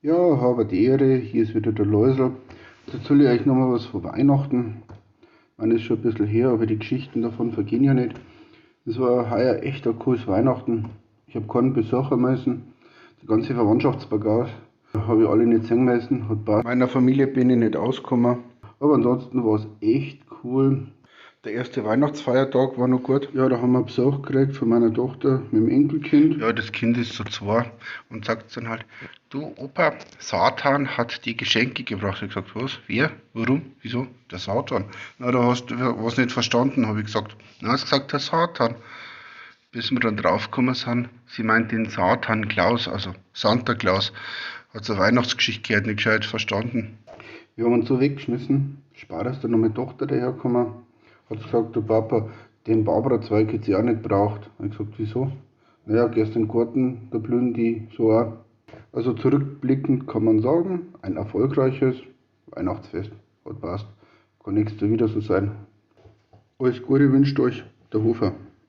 Ja, habe die Ehre, hier ist wieder der Läusel. Jetzt erzähle ich euch nochmal was von Weihnachten. Ich meine, ist schon ein bisschen her, aber die Geschichten davon vergehen ja nicht. Das war heuer echt ein cooles Weihnachten. Ich habe keinen Besucher müssen. Die ganze Verwandtschaftsbagage habe ich alle nicht sehen müssen. Hat passt. Meiner Familie bin ich nicht ausgekommen. Aber ansonsten war es echt cool. Der erste Weihnachtsfeiertag war noch gut. Ja, da haben wir Besuch gekriegt von meiner Tochter mit dem Enkelkind. Ja, das Kind ist so 2 und sagt dann halt, du Opa, Satan hat die Geschenke gebracht. Ich hab gesagt, was? Wer? Warum? Wieso? Der Satan. Na, da hast du was nicht verstanden, hab ich gesagt. Na, hast gesagt, der Satan. Bis wir dann draufgekommen sind, sie meint den Satan Klaus, also Santa Claus. Hat so eine Weihnachtsgeschichte gehört, nicht gescheit verstanden. Wir haben uns so weggeschmissen. Später ist dann noch meine Tochter dahergekommen. Hat gesagt, du Papa, den Barbara-Zweig hätte sie auch nicht braucht. Hab ich gesagt, wieso? Naja, gehst in den Garten, da blühen die so auch. Also zurückblickend kann man sagen, ein erfolgreiches Weihnachtsfest. Hat passt. Kann nächstes Jahr wieder so sein. Alles Gute wünscht euch der Hofer.